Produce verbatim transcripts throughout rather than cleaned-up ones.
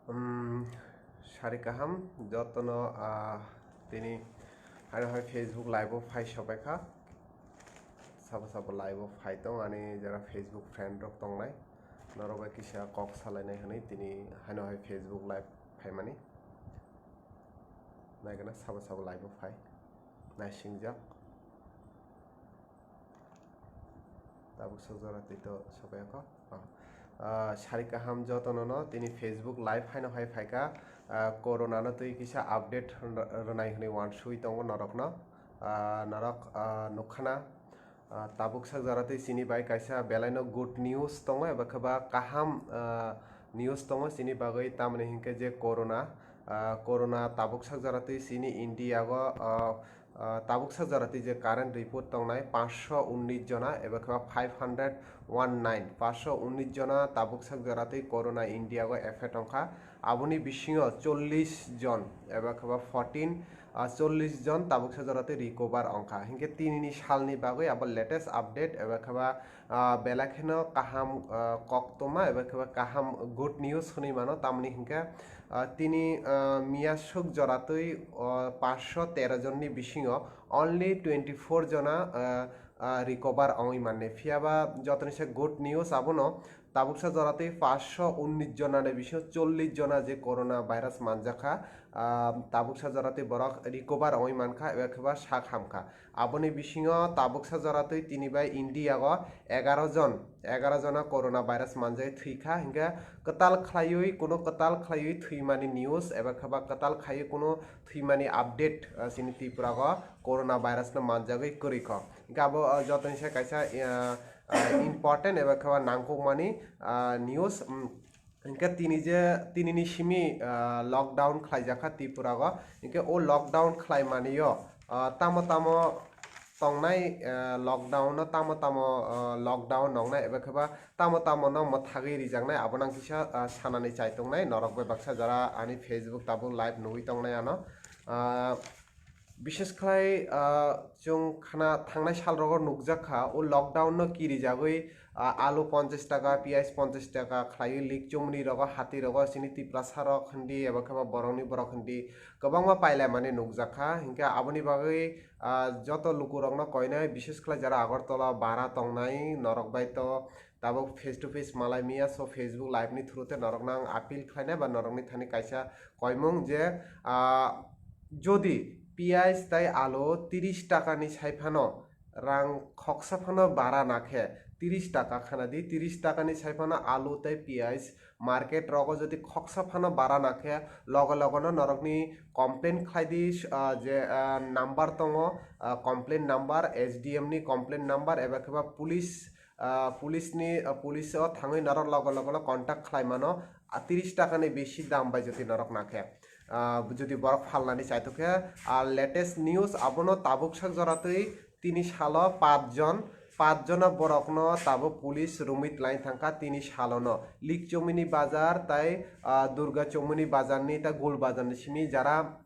Um, sari kaham jotono, ah, tini ano hai Facebook live o phai sobai kha. Sabo sabo live o phai tong ani jara Facebook friend rok tongnai. Norok bai kisa kok salainai hwnwi tini hano hai Facebook live phaimani. Naigana sabo sabo live o phai. Naisingjak. Tabuk sokjora twi to sobai kho. Ah, sari kaham jotono no tini Facebook live haino hai phaikha. Ah, corona no twi kisa update rwnai hwnwi wansugwi tongo norokno. Ah, norok, ah, nukkhana. Ah, tabuk sakjora twi chini bai kaisa belaino good news tongo eba khe ba kaham, ah, news tongo chini bagwi, tamoni hinkhe je corona, ah, corona tabuk sakjora twi chini India o, ah, ah, tabuk sakjora twi je current report tongnai pansho unnish jona eba khe ba five hundred one nine, pansho unnish jona tabuk sakjora twi corona India o effect wngkha. Aboni bisingo chollish jon eba khe ba fourteen, ah, chollish jon tabuk sajora tei recover wngkha. Hinkhe tinini salni bagwi abo latest update eba khe ba, ah, belai kheno kaham, ah, koktwma eba khe ba kaham good news hwnwi mano. Tamoni hinkhe, ah, tini, ah, miya suk jora twi, ah, pansho tero jonni bisingo only twenty four jona, ah, ah, recover wngwi mannai. Phiya ba jotoni se good news abono tabuksa jora twi pansho unnish jona ni bisingo chollish jona je corona virus manjakha, ah, tabuksa jora twi borok recover wngwi mankha, eba khe ba sak hamkha. Aboni bisingo tabuksa jora twi tini bai India o egaroh jon, egaroh jona corona virus manjagwi thwikha, hinkhe kwtal khlaiwi, kuno kwtal khlaiwi thwimani news eba khe ba kwtal khaiwi kuno thwimani update, ah, chini Tripura o corona virus no manjagwi kwrwikho. Hinkhe abo, ah, jotoni se kaisa, ah, ah, important eba khe ba nangkukmani, ah, news, um, hinkhe tini je, tinini simi, ah, lockdown khlaijakha Tripura o, hinkhe o lockdown khlaimani o, ah, tamo tamo tongnai, ah, lockdown no tamo tamo, ah, lockdown nongnai eba khe ba tamo tamo no mwthagwi rijaknai, abo nang kisa, ah, sanani chai tongnai norok bai baksa jara ani Facebook tabuk live nugwi tongnai ano, ah, Bishes khlai, ah, chwng khna thangnai sal rogo nukjak kha, o lockdown no kirijagwi, ah, alu ponchash taka, piyaj ponchash taka khlaiwi lik chomni rogo, hati rogo, chini Tiprasa rok hindi, eba khe ba borokni borok hindi kwbangma pailaimani nukjak kha. Hinkhe aboni bagwi, ah, joto lukurokno koinai, bishes khlai jara Agartala bara tongnai norok bai to tabuk face to face malai miya, so Facebook live ni through te norokno ang appeal khlainai ba norokni thani kaisa koimung je, ah, jodi piyaj tai alu tiris taka ni sai phano rang khoksa phano bara na khe, tiris taka khana di, tiris taka ni sai phano alu tai piyaj market rogo jodi khoksa phano bara na khe, logo logo no norokni complain khlai di, ah, je, ah, number tongo, ah, complain number, S D M ni complain number eba khe ba police, ah, police ni, ah, police o thangwi norok logo logo no contact khlai mano, ah, tiris taka ni besi dam bai jodi norok na khe. Ah, jodi borok phalnani chaitok khe, ah, latest news abono tabuk sak jora twi tini salo paanch jon, paanch jona borokno tabuk police rumwi tlain thangkha tini salono. Lik chomini bazar tai, ah, Durga chomini bazarni tai Gul bazarni simi jara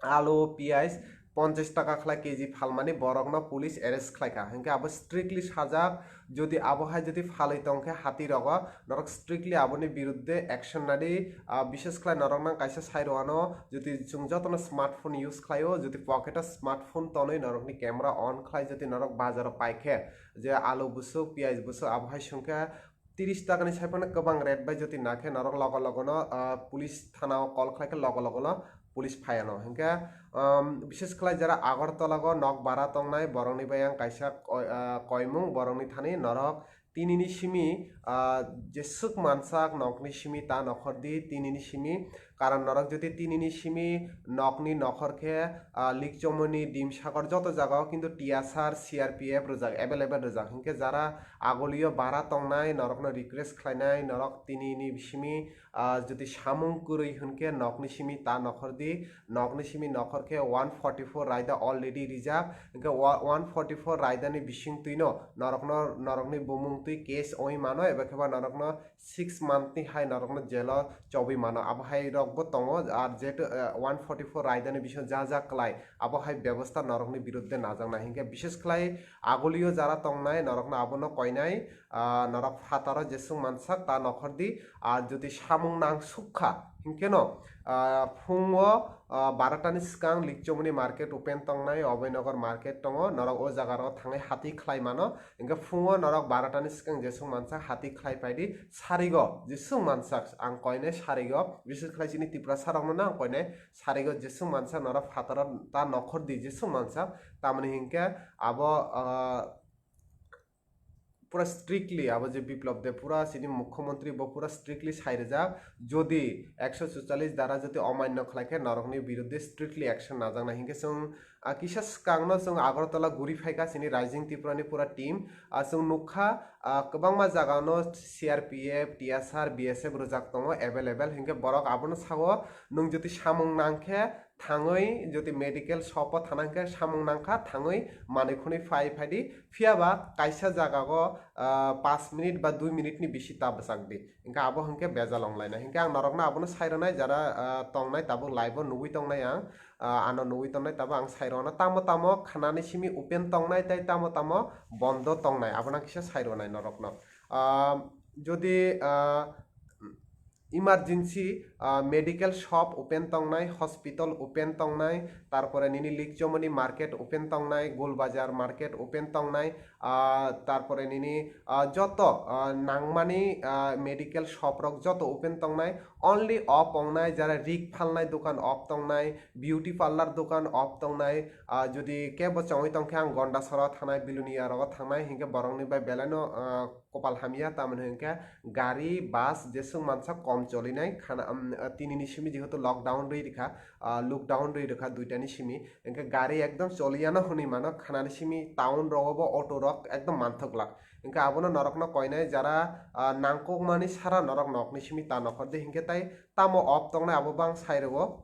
alu, piyaj ponchash taka khlai K G phalmani borokno police arrest khlaikha. Hinkhe abo strictly sajak, jodi abo hai jodi phalwi tongkhe hati rogo, norok strictly aboni biruddhe action nadi. Ah, bishes khlai norok nang kaisa sai rwano, jodi chwng jotono smartphone use khlaio, jodi pocket o smartphone tonwi norokni camera on khlai jodi norok bazaro paikhe, je alu busuk, piyaj busuk, abo hai songkhe tiris takani sai phano kwbang rate bai jodi nakhe norok logo logono, ah, police thana o call khlai khe logo logono police phaiano. Hinkhe, um, bishes khlai jara Agartala o nok bara tongnai borokni bai ang kaisa koi-, ah, koimung borokni thani norok tinini simi, ah, jeswk mansak nokni simi ta nokhor di tinini simi. Karon norok jodi tinini simi nokni nokhor khe, ah, Likchomoni, Dimsakor joto jagao kintu T S R, C R P F rwjak, available rwjak. Hinkhe jara agulio bara tongnai norokno request khlainai norok tinini simi, ah, jodi samung kwrwi hwnkhe nokni simi ta nokhor di, nokni simi nokhor khe one forty four raida already rijak. Hinkhe wa-, one forty four raidani bising twino norokno, norokni bumung twi case ongwi mano eba khe ba norokno six month ni hai norokno jail o chobwi mano. Abo hai rok bo tongo, ar jehetu, eh, one forty four raidani bisingo ja ja klai, abo hai bebosta norokni biruddhe najaknai. Hinkhe bishes khlai agulio jara tongnai norokno abono koinai, ah, norok phataro jeswk mansak ta nokhor di. Ar jodi samung nang sukha hinkhe no, ah, phungo, ah, barotani swkang Likchomoni market open tongnai, Oboynagar market tongo, norok o jaga rogo thangwi hati khlai mano. Hinkhe phungo norok barotani swkang jeswk mansak hati khlai phai di, sarigo jeswk mansak ang koinai sarigo, bises khlai chini Tiprasa rokno no ang koinai sarigo jeswk mansak norok phataro ta nokhor di jeswk mansak. Tamoni hinkhe abo, ah, pura strictly abo je Biplab Deb pura chini mukhyamantri bo pura strictly sai rijak, jodi ekso chuchallis dara jodi omanno khlai khe norokni biruddhe strictly action najaknai hinkhe chwng, ah, kisa swkangno chwng Agartala guri phaikha chini Rising Tripurani pura team, ah, chwng nukha, ah, kwbangma jagano C R P F, T S R, B S F rwjak tongo available hinkhe borok abono sao nwng jodi samung nangkhe thangwi jodi medical shop o thana hwnkhe samung nangkha thangwi manwi khwnwi phai phai di. Phiya ba kaisa jaga o, ah, paanch minute ba dui minute ni bisi ta bwchak di. Hinkhe abo hinkhe bejal onglainai. Hinkhe ang norokno abono sai rwnai jara, ah, tongnai tabuk live o nugwi tongnai ang, ah, ano nugwi tongnai tabuk ang sai rwno tamo tamo khanani simi open tongnai tei tamo tamo bondo tongnai abono ang kisa sai rwnai norokno. Ah, jodi, ah, emergency, ah, medical shop open tongnai, hospital open tongnai, tarpore nini Likchomoni market open tongnai, Golbazar market open tongnai, ah, tarpore nini, ah, joto, ah, nangmani, ah, medical shop rok joto open tongnai, only off tongnai jara rig phalnai dokan off tongnai, beauty parlour dokan off tongnai, ah, jodi kebo chongwi tongkhe ang Gondasoro thangnai, Bilonia rogo thangnai, hinkhe borokni bai belaino, ah, kopal hamya, tamoni hinkhe gari, bus jeswk mansa kom cholinai khana, um, tinini simi jehetu lockdown rwi rikha, ah, lockdown rwi rikha duitani simi, hinkhe gari ekdom choliya no hwnwi mano khanani simi town rogo bo auto rok ekdom manthok glak. Hinkhe abono norokno koinai jara, ah, nangkukmani sara norok nokni simi ta nokhor di hinkhe tai tamo off tongnai abo bang sai rwo.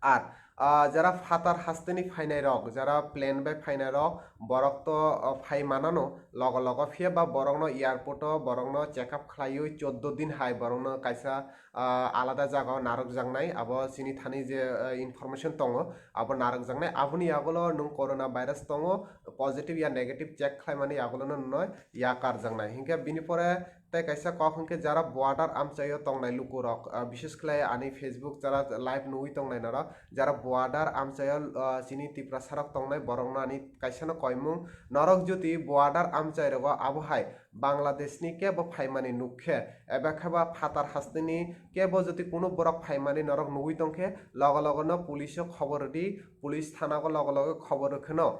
Ar, ah, jara phatar hasteni phainai rok, jara plane bai phainai rok, borok to, ah, phai manano logo logo, phiya ba borokno airport o borokno check up khlaiwi choddo din hai borokno kaisa, ah, alada jaga o narwkjaknai, abo chini thani je, ah, information tongo, abo narwkjaknai. Aboni yagulo nwng corona virus tongo, positive ya negative check khlaimani yagulo no nwng yakarjaknai. Hinkhe bini pore tei kaisa kok hinkhe jara border amchaio tongnai lukurok, ah, bises khlai ani Facebook jara live nugwi tongnai norok, jara border amchaio, ah, chini Tiprasarok tongnai borokno ani kaisano koimung norok jodi border amchai rogo abo hai Bangladeshni kebo phaimani nukkhe eba khe ba phatar hasteni kebo jodi kunu borok phaimani norok nugwi tongkhe logo logo no police o khobor rwdi, police thana o logo logo khobor rwkheno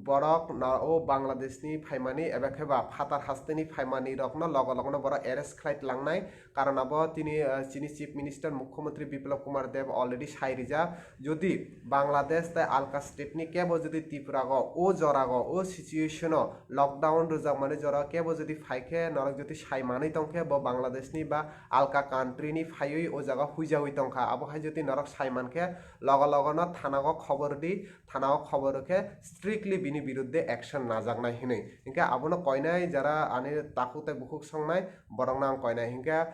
borok na o Bangladeshni phaimani eba khe ba phatar hasteni phaimani rokno logo logo no borok arrest khlai tlangnai. Karon abo tini, ah, chini Chief Minister Mukhyamantri Biplab Kumar Deb already sai rijak, jodi Bangladesh tei alka state ni kebo jodi Tripura go o jora go o situation o lockdown rwjakmani jora kebo jodi phai khe norok jodi sai manwi tong khe bo Bangladesh ni ba alka country ni phaiwi o jaga huijawi tong kha. Abo hai jodi norok sai man khe logo logo no thana o khobor di, thana o khobor rw khe strictly bini biruddhe action najaknai hinwi. Hinkhe abono koinai jara ani takhuk tei bukhuk songnai borokno ang koinai. Hinkhe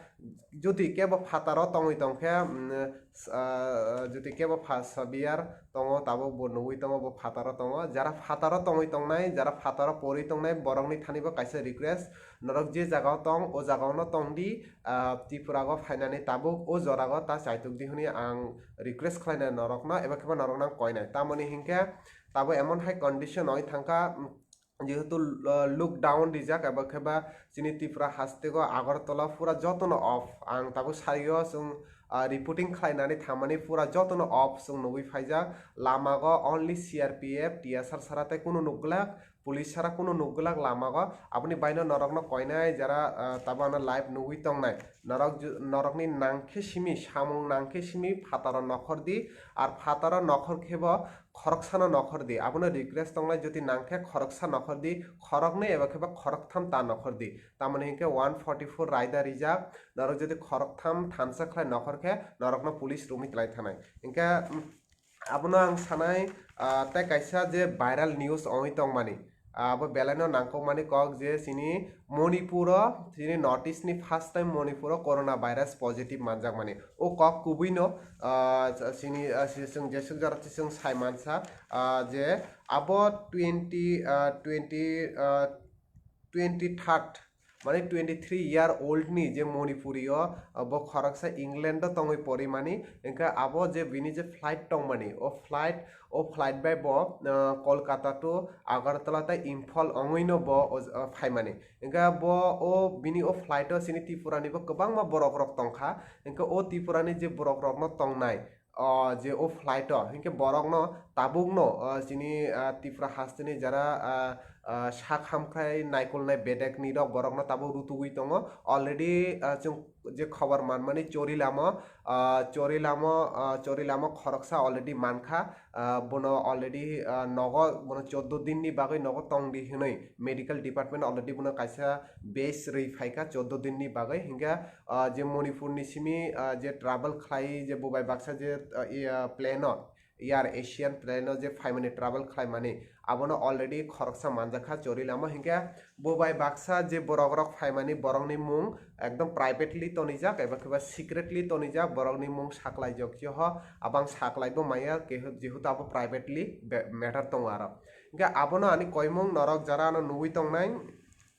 jodi kebo phataro tongwi tongkhe, mm, s-, ah, jodi kebo pha-, sabiar tongo, tabuk bo nugwi tongo, bo phataro tongo. Jara phataro tongwi tongnai, jara phataro porwi tongnai, borokni thani bo kaisa request, norok je jagao tong, o jagaono tongdi, ah, Tripura go phainani tabuk o jorago ta chaitukdi hwnwi ang request khlainai norokno, eba khe bo norokno ang koinai. Tamoni hinkhe tabuk emon hai condition oi thangkha, mm, jehetu, ah, lockdown rijak, eba khe ba chini Tripura hasteo Agartala pura jotono off. Ang tabuk sario chwng, ah, reporting khlainani thangmani pura jotono off chwng nugwi phaijak. Lamago only C R P F, T S R sara tei kunu nukglak, police sara kunu nukglak lamago. Aboni baino norokno koinai jara, ah, tabuk ano live nugwi tongnai. Norok ju-, norokni nangkhe simi, samung nangkhe simi phataro nokhor di, ar phataro nokhor khe bo khoroksano nokhor di. Abono request tongnai, jodi nangkhe khoroksa nokhor di, khoroknwi eba khe ba khoroktham ta nokhor di. Tamoni hinkhe one forty four raida rijak, norok jodi khoroktham thansa khlai nokhor khe norokno police romwi tlai thanai. Hinkhe, mm, abono ang sanai, ah, tei kaisa je viral news ongwi tongmani, ah, abo belaino nangkukmani kok je chini Manipuro, chini North East ni first time Manipuro corona virus positive manjakmani. O kok kubuino, ah, chini, ah, si-, chwng jeswk jora chwng sai mansa, ah, je abo twenty, ah, twenty, ah, twenty third Mane twenty three year old ni je Manipuri o, ah, bo khoroksa England o tongwi porimani, hwnkhe abo je bini je flight tongmani, o flight, o flight bai bo, ah, Kolkata to Agartala tei Imphal ongwi no bo o, ah, phaimani. Hwnkhe bo o bini o flight o chini Tripura ni bo kwbangma borok rok tongkha, hwnkhe o Tripura ni je borok rok no tongnai, o je o flight o, hinkhe borokno tabukno, o chini, ah, Tripura hasteni jara, ah, ah, sak hamkrai naikolnai bedek ni rok borokno tabuk rutugwi tongo. Already, ah, chwng je khobor manmani Chorilamo, ah, Chorilamo, ah, Chorilamo khoroksa already mankha, ah, bono already, ah, nogo bono choddo din ni bagwi nogo tongdi hinwi medical department already bono kaisa base rwi phaikha choddo din ni bagwi, hinkhe ah, je Manipur ni simi, ah, je travel khlai je bubai baksa je, ah, i, ah, plane o, Air Asian plane o je phaimani travel khlaimani, abono already khoroksa manjakha Chorilamo, hinkhe bubai baksa je borok rok phaimani borokni mung ekdom privately tonijak eba khe ba secretly tonijak, borokni mung saklaijak jeho, abang saklaibo maya, kehu-, jehetu abo privately be-, matter tongo aro. Hinkhe abono ani koimung norok jara ano nugwi tongnai,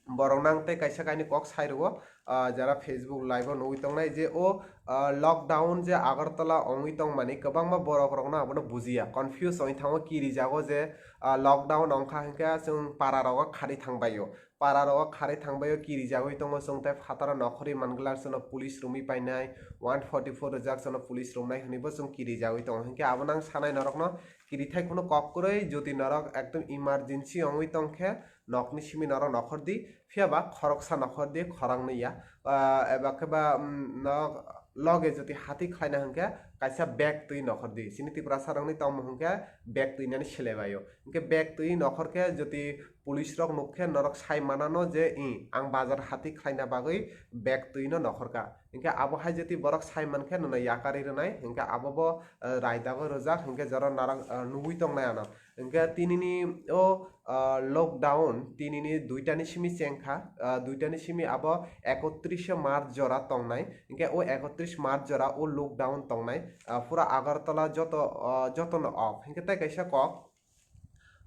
borok nang tei kaisa kainwi kok sai rwo, ah, jara Facebook live o nugwi tongnai je o, ah, lockdown je Agartala ongwi tongmani kwbangma borok rokno abono bujiya, confuse ongwi thango, kirijago je, ah, lockdown ongkha hinkhe chwng para rogo kharwi thangbaio, para rogo kharwi thangbaio, kirijagwi tongo chwng tei phataro nokhorwi manglak chwngno police romwi painai, one forty four rijak chwngno police romnai hwnwibo chwng kirijagwi tongo, hinkhe abono ang sanai norokno kirithai kheno kok kwrwi, jodi norok ekdom emergency ongwi tongkhe, nokni simi norok nokhor di, phiya ba khoroksa nokhor di, khorang nwi ya, ah, eba khe ba, mm, nok loge jodi hati khlaina hwnkhe kaisa bag twi nokhor di. Chini Tiprasa rokni tongmo hwnkhe bag twi nani selebaio. Hwnkhe bag twi nokhor khe jodi police rok nuk khe norok sai manano je, "I, ang bazar hati khlaina bagwi bag twi no nokhor ka." Hwnkhe abo hai jodi borok sai man khe nono yakarwi rwnai, hwnkhe abo bo, ah, raidagwi rwjak, hwnkhe jora narang, ah, nugwi tongnai ano. Hwnkhe tinini o, ah, lockdown tinini duitani simi chengkha, ah, duitani simi abo ekotris March jora tongnai. Hwnkhe o ekotris March jora o lockdown tongnai, ah, pura Agartala joto, ah, jotono off. Hwnkhe tei kaisa kok,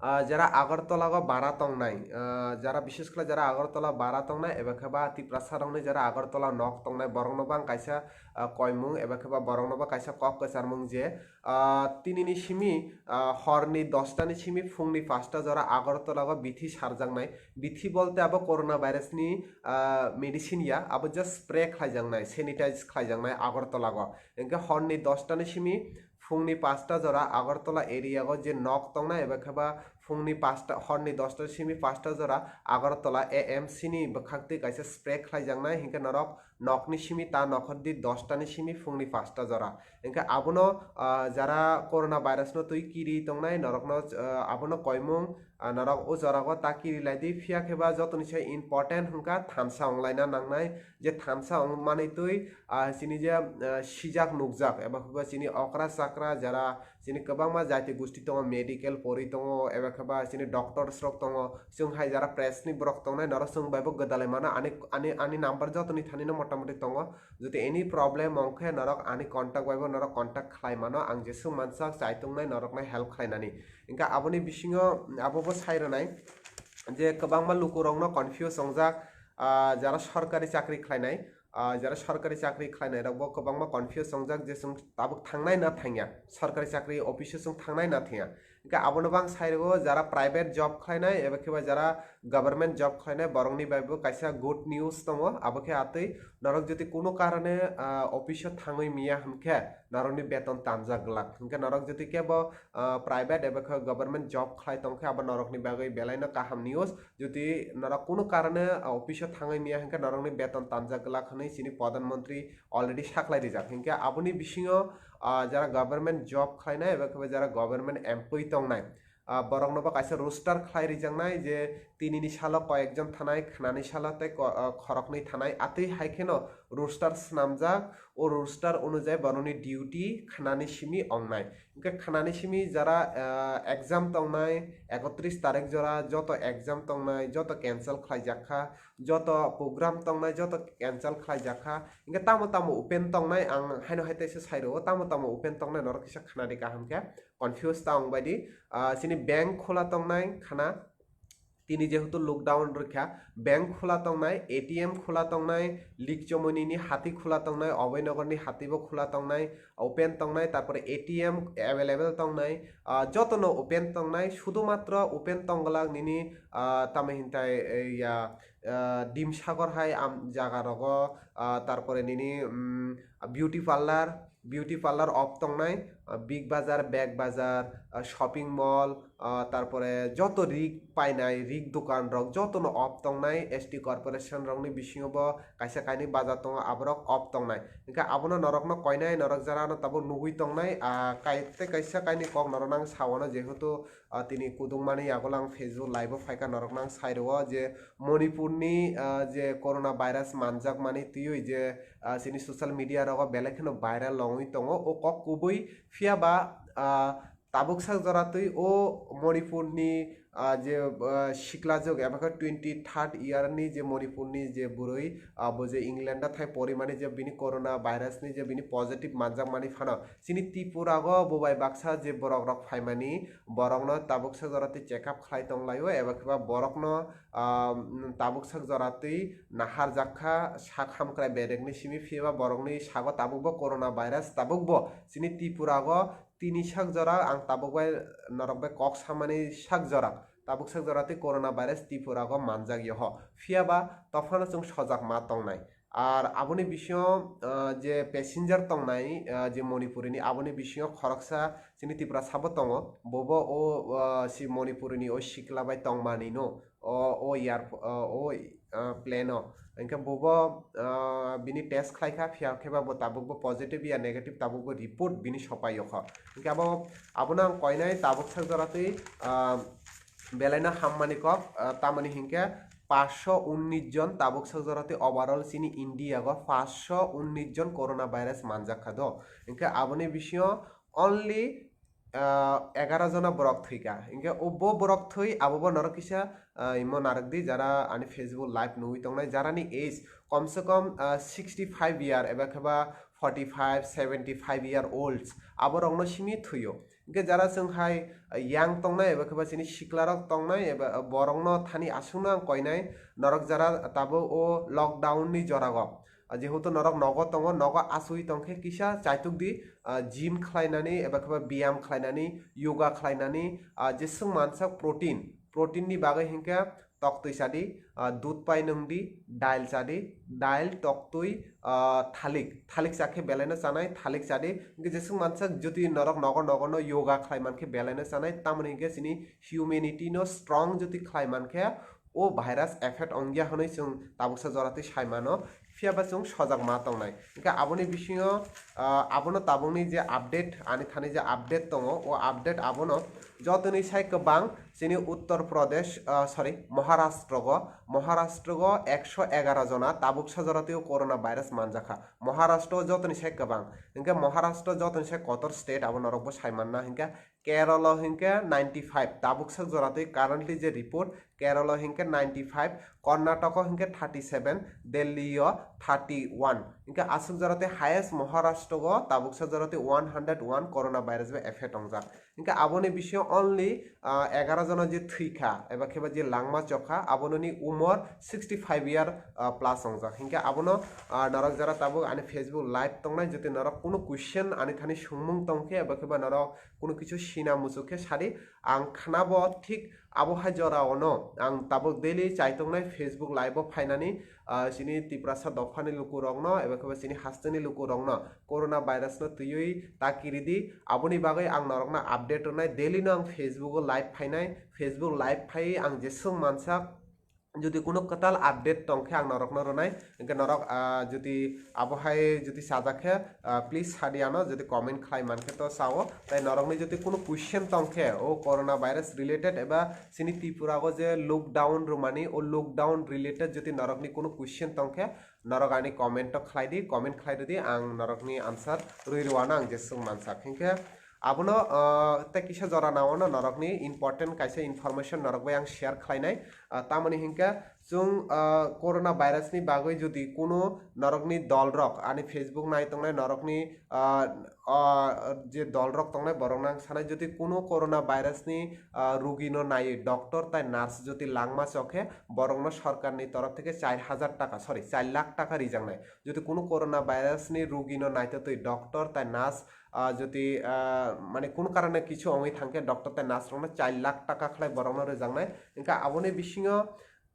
ah, jara Agartala o bara tongnai, ah, jara bishes khlai jara Agartala bara tongnai eba khe ba Tiprasa rokni jara Agartala nok tongnai borokno bo ang kaisa, ah, koimung eba khe ba borokno bo kaisa kok kwcharmung je, ah, tinini simi, ah, horni dosta ni simi phungni pasta jora Agartala o bithi sarjaknai. Bithi bolte abo corona virus ni, ah, medicine ya, abo just spray khlaijaknai, sanitize khlaijaknai Agartala o. Hwnkhe horni dosta ni simi phungni pasta jora Agartala area o je nok tongnai eba khe ba phungni pasta, horni dosta simi pasta jora Agartala A M C ni bwkhak twi kaisa spray khlaijaknai, hwnkhe norok nokni simi ta nokhor di dosta ni simi phungni pasta jora. Hwnkhe abono, ah, jara corona virus no twi kiri tongnai norokno, ah, abono koimung, ah, norok o jora o ta kiri lai di, phiya khe ba jotoni sai important hwnkha thansa onglaina nangnai, je thansa ongmani twi, ah, chini je, ah, sijak nukjak eba khe ba chini okra chakra jara chini kwbangma jati gusti tongo, medical pori tongo, eba khe ba chini doctors rok tongo, chwng hai jara press ni borok tongnai norok chwng bai bo gwdalai mano, ani, ani, ani number jotoni thani no motamoti tongo, jodi any problem ongkhe norok ani contact bai bo norok contact khlai mano, ang jeswk mansak chai tongnai norok no help khlainani. Hwnkhe aboni bisingo abo bo sai rwnai je kwbangma lukurokno confuse wngjak, ah, jara sorkari chakri khlainai, ah, jara sorkari chakri khlainai rok bo kwbangma confuse wngjak je chwng tabuk thangnai na thangya, sorkari chakri office o chwng thangnai na thangya. Hwnkhe abono bo ang sai rwo, jara private job khlainai eba khe ba jara government job khlainai borokni bai bo kaisa good news tongo, abo khe atwi norok jodi kuno karone, ah, office o thangwi miya hwnkhe norokni beton tanjak glak. Hwnkhe norok jodi kebo, ah, private eba khe government job khlai tongkhe abo norokni bagwi belaino kaham news. Jodi norok kuno karone, ah, office o thangwi miya hwnkhe norokni beton tanjak glak hwnwi chini Pradhan Mantri already saklai rijak. Hwnkhe aboni bisingo, ah, jara government job khlainai eba khe ba jara government employee tongnai, ah, borokno bo kaisa roster khlai rijaknai je tinini salo koyekjon thanai, khnani salo tei ko-, ah, khoroknwi thanai. Atwi hai kheno roster swnamjak, o roster onujai borokni duty khnani simi ongnai. Hwnkhe khnani simi jara, ah, exam tongnai, ekotris tarik jora joto exam tongnai, joto cancel khlaijak kha, joto program tongnai, joto cancel khlaijak kha. Hwnkhe tamo tamo open tongnai, ang haino hai teisa sai rwo, tamo tamo open tongnai norok kisa khnadi kaham khe, confuse ta wng bai di. Ah, chini bank khola tongnai khna, tini jehetu lockdown rwkha, bank khula tongnai, A T M khula tongnai, Likchomoni ni hati khula tongnai, Oboinogor ni hati bo khula tongnai, open tongnai, tarpore A T M available tongnai, ah, jotono open tongnai, sudhumatro open tongglak nini, ah, tamo hintai, eh, ya, ah, Dimsagor hai am jaga rogo, ah, tarpore nini, mm, beauty parlour, beauty parlour off tongnai, ah, Big Bazaar, Bag Bazaar, ah, shopping mall, ah, tarpore joto rig painai, rig dokan rok jotono off tongnai, S T corporation rokni bisingo bo kaisa kainwi bazar tongo, aborok off tongnai. Hingkhe abono norokno koinai, norok jara ano tabuk nugwi tongnai, ah, kai-, tei kaisa kainwi kok norokno ang sao, jehetu, ah, tini kudungmani yagulo ang Facebook live o phaikha, norokno ang sai rwo je Manipurni, ah, je corona virus manjakmani twiwi je, ah, chini social media rogo belai kheno viral wngwi tongo o kok kubui, phiya ba, ah, tabuk sak jora twi o Manipurni, ah, je, ah, siklajwk eba khe twenty third year ni je Manipurni je bwrwi, ah, bo je England o thai porimani je bini corona virus ni je bini positive manjakmani phano chini Tripura go bo bai baksa je borok rok phaimani borokno tabuk sak jora twi check up khlai tonglaio eba khe ba borokno, ah, tabuk sak jora twi naharjak kha sak hamkrai bedekni simi, phiya ba borokni sago tabuk bo corona virus tabuk bo chini Tripura go tini sak jora ang tabuk bai norok bai kok samani sak jora, tabuk sak jora tei corona virus Tripura go manjak yoho, phiya ba tophano chwng sojak ma tongnai. Ar aboni bisingo, ah, je passenger tongnai, ah, je Manipuri ni, aboni bisingo khoroksa chini Tiprasa bo tongo, bobo o, ah, si Manipuri ni o sikla bai tongmani no, o, o air, o, o, ah, plane o. Hingke bobo, ah, bini test khlai kha, phiya khe ba bo tabuk bo positive ya negative tabuk bo report bini sopai o kho. Hingke abo, abono ang koinai tabuk sak jora twi, ah, belaino hammani kok, ah, tamoni hingke paanch sho unnish jon tabuk sak jora twi overall chini India go paanch sho unnish jon corona virus manjak kha do. Hingke aboni bisingo only, ah, egaroh jona borok thwikha. Hingke o bo borok thwi abo bo norok kisa, ah, imo narwkdi jara ani Facebook live nugwi tongnai, jarani age komse kom, ah, sixty five year eba khe ba forty five, seventy five year olds aborokno simi thwio. Hingke jara chwng hai, ah, yang tongnai eba khe ba chini siklarok tongnai eba, ah, borokno thani aswkno ang koinai norok jara tabuk o lockdown ni jorago. Ah, jehetu norok nogo tongo, nogo asugwi tongkhe kisa chaitukdi, ah, gym khlainani eba khe ba biyam khlainani, yoga khlainani, ah, jeswk mansak protein, protein ni bagwi hinkhe toktwi chadi, ah, dudh pai nwngdi, dail chadi, dail, toktwi, ah, thalik, thalik chakhe belaino chanai, thalik chadi. Hinkhe jeswk mansak jodi norok nogo nogo no yoga khlai mankhe belaino chanai, tamoni hinkhe chini humanity no strong jodi khlai mankhe, o virus effect ongya hwnwi chwng tabuksa jora twi sai mano, phiya ba chwng sojak ma tongnai. Hingkhe aboni bisingo, ah, abono tabukni je update, ani thani je update tongo, o update abono jotoni sai kwbang chini Uttar Pradesh, ah, sorry, Maharashtra go, Maharashtra go ekso egaroh jona tabuksa jora twi corona virus manjakha. Maharashtra o jotoni sai kwbang. Hingkhe Maharashtra jotoni sai kotor state abo norokbo sai manna. Hingkhe Kerala hinkhe ninety five, tabuksak jora twi currently je report, Kerala hinkhe ninety five, Karnataka hinkhe thirty seven, Delhi o thirty one. Hinkhe aswk jora twi highest Maharashtra o tabuksak jora twi one hundred one corona virus bai effect wngjak. Hinkhe aboni bisingo only, ah, egaroh jona je thwikha, eba khe ba je langma chokha, abononi umor sixty five year, ah, plus wngjak. Hinkhe abono, ah, norok jora tabuk ani Facebook live tongnai, jodi norok kunu question ani thani swngmung tongkhe, eba khe ba norok kunu kichu sina muchuk khe sadi, ang khnabo thik abo hai jora ono ang tabuk daily chaitongnai Facebook live o phainani, ah, chini Tiprasa dophani lukurokno eba khe ba chini hasteni lukurokno corona virus no twiwi ta kiridi, aboni bagwi ang norokno update rwnai, daily no ang Facebook o live phainai, Facebook live phaiwi ang jeswk mansak, jodi kunu kwtal update tongkhe ang norokno rwnai, hingkhe norok, ah, jodi abo hai jodi sajak khe, ah, please sadi ano, jodi comment khlai mankhe to sao, tai norokni jodi kunu question tongkhe o corona virus related eba chini Tripura o je lockdown rwmani o lockdown related jodi norokni kunu question tongkhe norok ani comment o khlai di, comment khlai rwdi, ang norokni answer rwi rwano ang jeswk mansak. Hingkhe abono, ah, tei kisa jora naono norokni important kaisa information norok bai ang share khlainai. Ah, tamoni hinkhe Chwng, ah, corona virus ni bagwi jodi kuno norokni dolrok, ani Facebook nai tongnai norokni, ah, ah, je dolrok tongnai, borokno ang sanai, jodi kuno corona virus ni, ah, rugi no naiwi doctor tai nurse jodi langma chokhe, borokno sorkar ni torof theke char hajar taka, sorry, char lakh taka rijaknai. Jodi kuno corona virus ni rugi no naitotwi doctor tai nurse, ah, jodi, ah, mane kuno karone kichu ongwi thangkhe, doctor tai nurse rokno char lakh taka khlai borokno rijaknai. Hingkhe aboni bisingo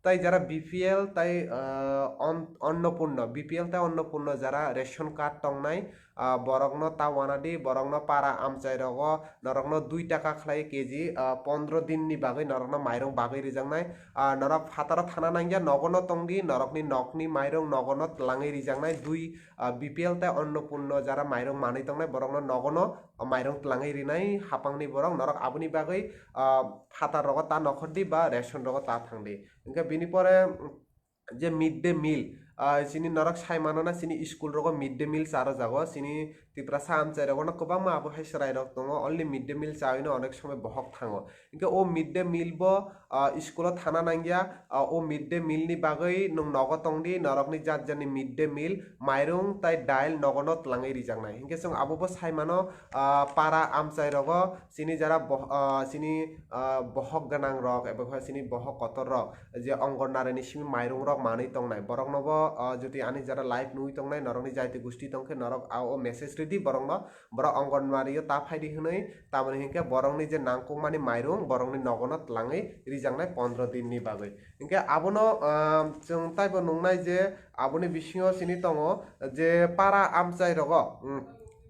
tai jara B P L tai, ah, on-, Annapurna, B P L tai Annapurna jara ration card tongnai, ah, borokno ta wanadi, borokno para amchai rogo norokno dui taka khlai K G, ah, pondro din ni bagwi norokno mairung bagwi rijaknai. Ah, norok phataro thana nangya, nogono tongdi, norokni nokni mairung nogono twlangwi rijaknai, dui, ah, B P L tai Annapurna jara mairung manwi tongnai, borokno nogono mairung twlangwi rinai hapangni borok, norok aboni bagwi, ah, phatar rogo ta nokhordi ba ration rogo ta thangdi. Hingkhe bini pore, mm, je mid day meal, ah, chini norok sai mano na, chini school rogo mid day meal cha rwjago, chini Tiprasa amchai rogo no kwbangma abo hai chwrai rok tongo, only mid day meal chawi no onek somoi bohok thango. Hingkhe o mid day meal bo, ah, school o thana nangya, ah, o mid day meal ni bagwi nwng nogo tongdi, norokni jat jani mid day meal, mairung tai dal nogo no twlangwi rijaknai. Hingkhe chwng abo bo sai mano, ah, para amchai rogo chini jara boh-, ah, chini, ah, bohok gwnang rok eba khe chini bohok kotor rok je Anganwadi ni simi mairung rok manwi tongnai, borok no bo, ah, jodi ani jara live nugwi tongnai, norokni jaiti gusti tongkhe norok a o message ridi borok no, borok Anganwadi o ta phaidi hwnwi, tamoni hinkhe borokni je nangkukmani mairung borokni nogono twlangwi rijaknai pondro din ni bagwi. Hinkhe abono, ah, chwng taibo nungnai je aboni bisingo chini tongo je para amchai rogo, mm,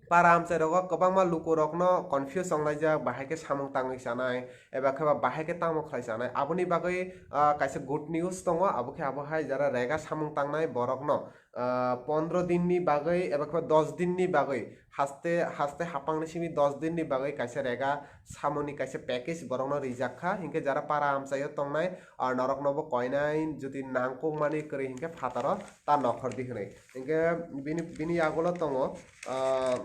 para amchai rogo kwbangma luku rokno confuse wnglaijak, bahai khe samung tangwi chanai, eba khe ba bahai khe tamo khlai chanai. Aboni bagwi, ah, kaisa good news tongo, abo khe abo hai jara rega samung tangnai borokno, ah, pondro din ni bagwi eba khe ba dos din ni bagwi, haste, haste hapangni simi dos din ni bagwi kaisa rega samoni kaisa package borokno rijak kha. Hinkhe jara para amchaio tongnai, ah, norokno bo koinai, jodi nangkukmani kwrwi hinkhe phataro ta nokhordi hwnwi. Hinkhe bini, bini yagulo tongo, ah,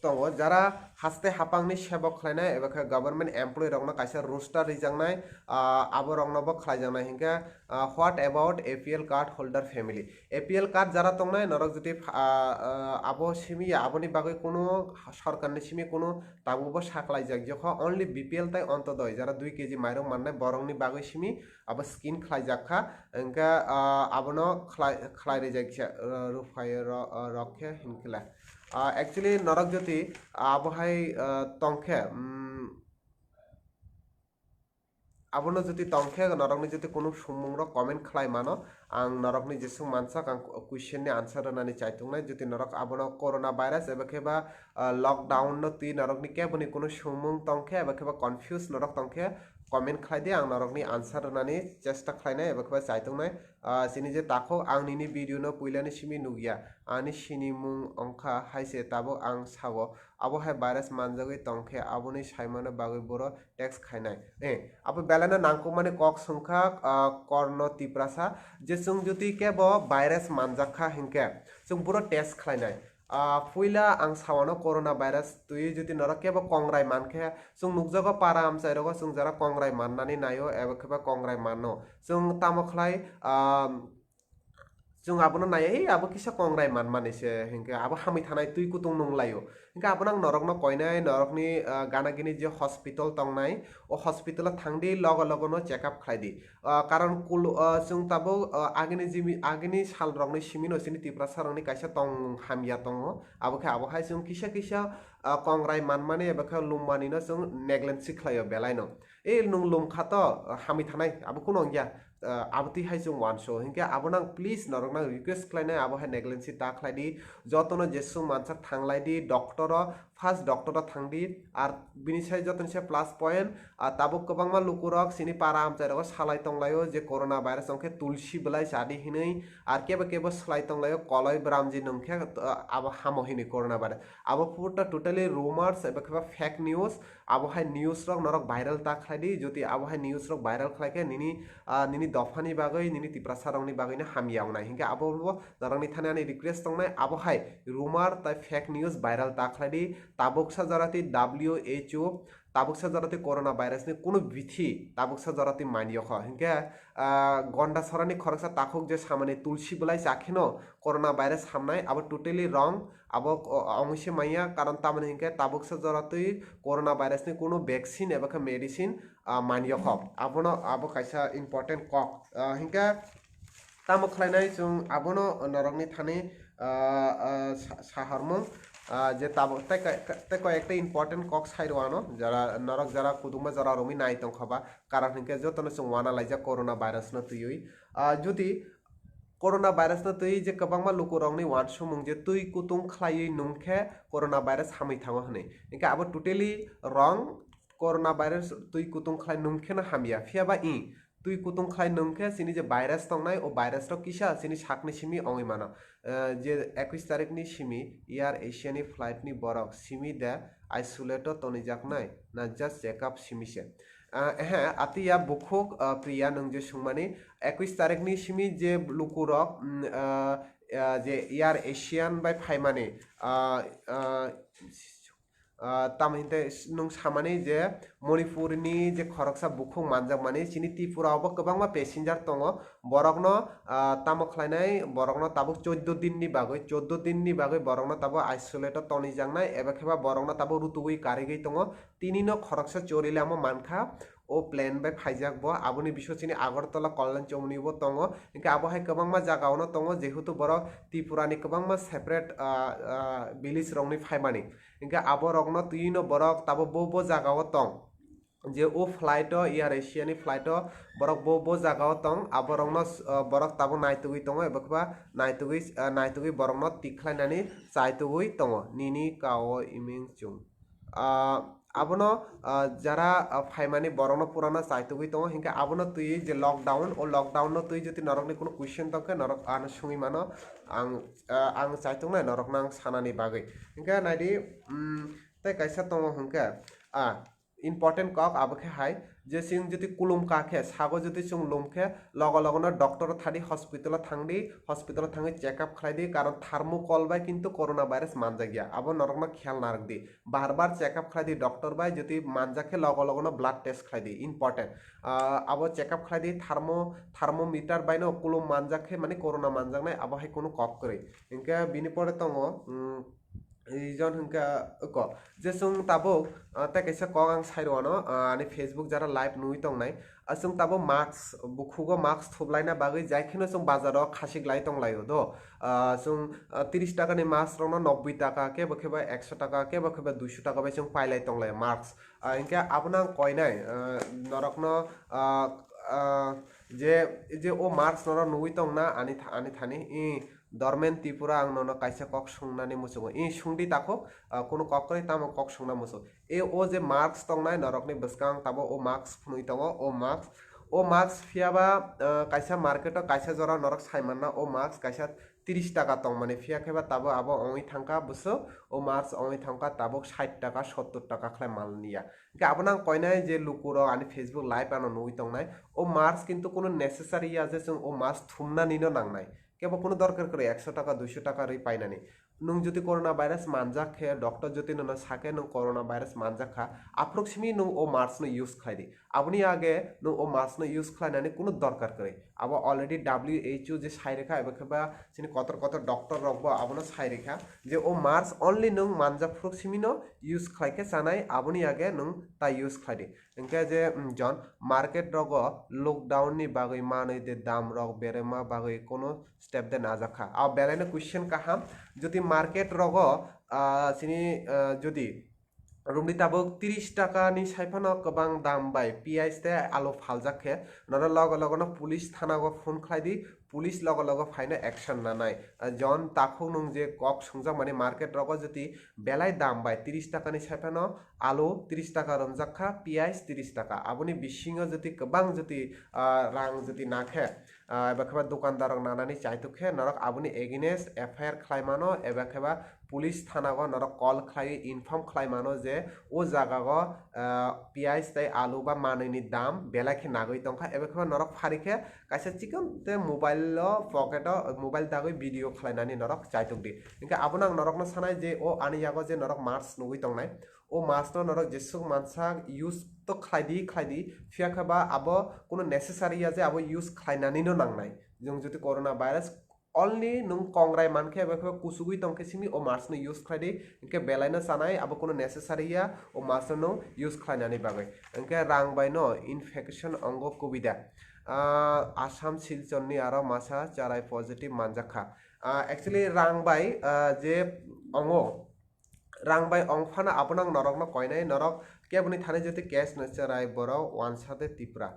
tongo, jara haste hapangni sebok khlainai eba khe government employee rokno kaisa roster rijaknai, ah, abo rokno bo khlaijaknai. Hinkhe, ah, what about A P L card holder family? A P L card jara tongnai, norok jodi, ah, ah, abo simi ya, aboni bagwi kunu sorkarni simi kunu tabukbo saklaijak, jokha only B P L tai Antyodoi jara dui K G mairung mannai borokni bagwi simi abo scheme khlaijak kha, hingkhe, ah, abono khlai, khlai rijak kisa, ah, Ruphayo ro-, ah, rok khe hinkhe le. Ah, actually, norok jodi abo hai, ah, tongkhe, mm, abono jodi tongkhe, norokni jodi kunu swngmung rok comment khlai mano, ang norokni jeswng mansak ang question ni answer rwnani chaitungnai. Jodi norok abono corona virus eba khe ba, ah, lockdown no twi norokni keboni kunu swngmung tongkhe eba khe ba confuse norok tongkhe, comment khlai di, ang norokni answer rwnani chesta khlainai eba khe ba chaitungnai. Ah, chini je takhuk, ang nini video no puilani simi nukya, ani sinimung wngkha hai se tabuk ang sao, abo hai virus manjagwi tongkhe, aboni saimano bagwi boro test khainai. Eh, abo belai no nangkukmani kok swngkha, ah, Korno Tiprasa, je chwng jodi kebo virus manjak kha hinkhe chwng boro test khlainai. Ah, puila ang sawano corona virus twi jodi norok kebo kongrai mankhe, chwng nukjago para amchai rogo chwng jara kongrai mannani naio eba khe ba kongrai mano. Chwng tamo khlai, ah, chwng abono naiya, "Ei, abo kisa kongrai manmani se," hinkhe abo hamwi thanai twi kutung nunglaio. Hinkhe abono ang norokno koinai, norokni, ah, gana gini je hospital tongnai, o hospital o thangdi, logo logo no check up khlaidi. Ah, karon kulu, ah, chwng tabuk, ah, agini jimi, agini sal rokni simi no chini Tiprasa rokni kaisa tongmung hamya tongo. Abo khe abo hai chwng kisa kisa, ah, kongrai manmani eba khe lummani no chwng negligence khlaio belai no. E nwng lum kha to, ah, hamwi thanai, abo kuno wngya. Ah, abo twi hai chwng uanso. Hinkhe abo nang please norok nang request khlainai, abo hai negligence ta khlai di. Jotono jeswng mansak thanglai di, doctor o, first doctor o thang di. Ar bini sai jotoni se plus point, ah, tabuk kwbangma lukurok chini para amchai rogo salai tonglaio je corona virus wngkhe tulsi belai chadi hinwi, ar kebo kebo salai tonglaio koloi bramji nwngkhe, ah, abo hamo hinwi corona virus. Abo purta totally rumors eba khe ba fake news. Abo hai news rok norok viral ta khlai di, jodi abo hai news rok viral khlai khe nini, ah, nini dophani bagwi, nini Tiprasa rokni bagwi no hamya wngnai. Hinkhe abo bo norokni thani ani request tongnai, abo hai rumor tai fake news viral ta khlai di. Tabuksa jora twi W H O tabuksa jora twi corona virus ni kunu bithi tabuksa jora twi man yokho. Hinkhe, ah, Gonda Sorani khoroksa takhuk je samani tulsi bwlai chakheno corona virus hamnai, abo totally wrong. Abo, o-, ongwi se manya, karon tamoni hinkhe tabuksa jora twi corona virus ni kunu vaccine eba khe medicine, ah, man yokho. Abono, abo kaisa important kok. Ah, hinkhe tamo khlainai chwng abono norokni thani, ah, ah, sa-, sahormung, ah, je tabuk tei ka-, ka-, tei koi ekta important kok sai rw ano, jara norok jara kudukma jora romwi nai tongkha ba, karon hinkhe jotono chwng wana laijak corona virus no twiwi. Ah, jodi corona virus no twi je kwbangma lukurokni wansukmung je twi kutung khlaiwi nungkhe corona virus hamwi thango hwnwi, hinkhe abo totally wrong. Corona virus twi kutung khlai nungkheno hamya, phiyaba i twi kutung khlai nungkhe chini je virus tongnai, o virus rok kisa chini sakni simi ongwi mano. Eh, je ekush tarikni simi Air Asia ni flight ni borok simi de isolate o tonijaknai na just check up simi se? Ah, ehe, atiya bukhuk, ah, Priya nwng je sungmani, ekush tarikni simi je lukurok, mm, ah, ah, je Air Asian bai phaimani, ah, ah, ah, tamo hinte s-, nwng samani je Manipurni je khoroksa bukhuk manjakmani, chini Tripura o bo kwbangma passenger tongo, borokno, ah, tamo khlainai, borokno tabuk choudo din ni bagwi, choudo din ni bagwi borokno tabuk isolate o tonijaknai, eba khe ba borokno tabuk rutugwi karigwi tongo, tini no khoroksa chorila omo mankha, o plane bai phaijak bo, aboni bisingo chini Agartala Kalyan Chowmuni bo tongo, hinkhe abo hai kwbangma jaga o no tongo, jehetu borok Tripura ni kwbangma separate, ah, ah, village rokni phaimani, hinkhe abo rokno twi no borok tabuk bo bo jaga o tong, je o flight o, Air Asia ni flight o borok bo bo jaga o tong, abo rokno, ah, borok tabuk naitugwi tongo, eba khe ba naitugwi, ah, naitugwi borokno tik khlainani chaitugwi tongo, nini kao iming chwng. Ah, abono, ah, jara, ah, phaimani borokno purano chaitugwi tongo, hinkhe abono twi je lockdown, o lockdown no twi jodi norokni kunu question tongkhe norok ano sungwi mano, ang, ah, ang chaitungnai norokno ang sanani bagwi. Hinkhe naidi, mm, tei kaisa tongo hinkhe, ah, important kok abo khe hai, je chwng jodi kulum ka khe, sago jodi chwng lum khe, logo logono doctor o thadi, hospital o thangdi, hospital o thangwi check up khlaidi, karon thermocol bai kintu corona virus manjakya, abo norokno khiyal narwkdi. Bar bar check up khlaidi doctor bai, jodi manjak khe logo logono blood test khlaidi, important. Ah, abo check up khlaidi, thermo-, thermometer baino kulum manjak khe mani corona manjaknai, abo hai kunu kok kwrwi. Hinkhe bini pore tongo, mm, reason hinkhe eko, je chwng tabuk, ah, tei kaisa kok ang sai rwano, ah, ani Facebook jara live nugwi tongnai. Ah, chwng tabuk mask, bukhugo mask thuplaina bagwi jai kheno chwng bazaro khasik lai tonglaio do. Ah, chwng, ah, tris taka ni mask rokno noboi taka, kebo kebo ekso taka, kebo kebo duiso taka bai chwng pailai tonglaio mask. Ah, hinkhe abono ang koinai, ah, norokno, ah, ah, je, je o mask norok nugwi tongna ani tha-, ani thani, i, Dormen Tripura, ang nono kaisa kok sungnani muchungo. I sungdi takhuk, ah, kunu kok kwrwi tamo kok sungna muchung. E o je mask tongnai norokni bwskang tabo o mask phunui tongo, o mask. O mask phiyaba, ah, kaisa market o kaisa jora norok sai manna o mask kaisa tris taka tongmani, phiya khe ba tabo abo ongwi thangkha bwswk, o mask ongwi thangkha tabuk sait taka, sottor taka khlai mal niya. Hinkhe abono ang koinai je lukurok ani Facebook live ano nugwi tongnai, o mask kintu kunu necessary ya je chwng o mask thumnani no nangnai. Kebo kunu dorkar kwrwi ekso taka, duiso taka rwi painani. Nwng jodi corona virus manjak khe, doctor jodi nono sa khe nwng corona virus manjak kha, aphuru simi nwng o mask no use khlai di. Aboni age nwng o mask no use khlainani kunu dorkar kwrwi. Abo already W H O je sai rwkha, eba khe ba chini kotor kotor doctor rok bo abono sai rwkha je o mask only nwng manjak phuru simi no use khlai khe chanai, aboni age nwng ta use khlai di. Hinkhe je, mm, jon market rogo lockdown ni bagwi manwi de dam rok berema bagwi kono step de najak kha. A belai no question kaham, jodi market rogo, ah, chini, ah, jodi romdi tabuk tris taka ni sai phano kwbang dam bai piyaj tei alu phaljak khe, nono logo logo no police thana o phone khlai di, police logo logo phaino action nanai. Ah, jon takhuk nwng je kok sungjakmani market rogo jodi belai dam bai tris taka ni sai phano alu tris taka romjak kha, piyaj tris taka. Aboni bisingo jodi kwbang jodi, ah, rang jodi na khe, ah, eba khe ba dukandar rok nanani chaitok khe norok aboni against F I R khlai mano, eba khe ba police thana o norok call khlai inform khlai mano je o jaga o, ah, piyaj tei alu ba manwi ni dam belai khe nagwi tongkha, ebe khe norok phari khe kaisa chikon te mobile o pocket o mobile dagwi video khlainani norok chaitok di. Hinkhe abono ang norokno sanai je o ani yago je norok mask nugwi tongnai, o mask no norok jesuk mansa use to khlai di, khlai di, phiya khe ba abo kuno necessary ya je abo use khlainani no nangnai. Jung jodi corona virus only nung kongrai mankhe ebe khe kusugwi tongkhe simi o mask no use khlai di, hinkhe belai no chanai abo kuno necessary ya o mask no nung use khlainani bagwi. Hinkhe rang bai no infection ongo kubui da. Ah, Assam Silchor ni aro masa charai positive manjak kha. Ah, actually rang bai, ah, je ongo, rang bai ong phano abono ang norokno koinai, norok keboni thani jodi case no cherai borok wansa de Tipra.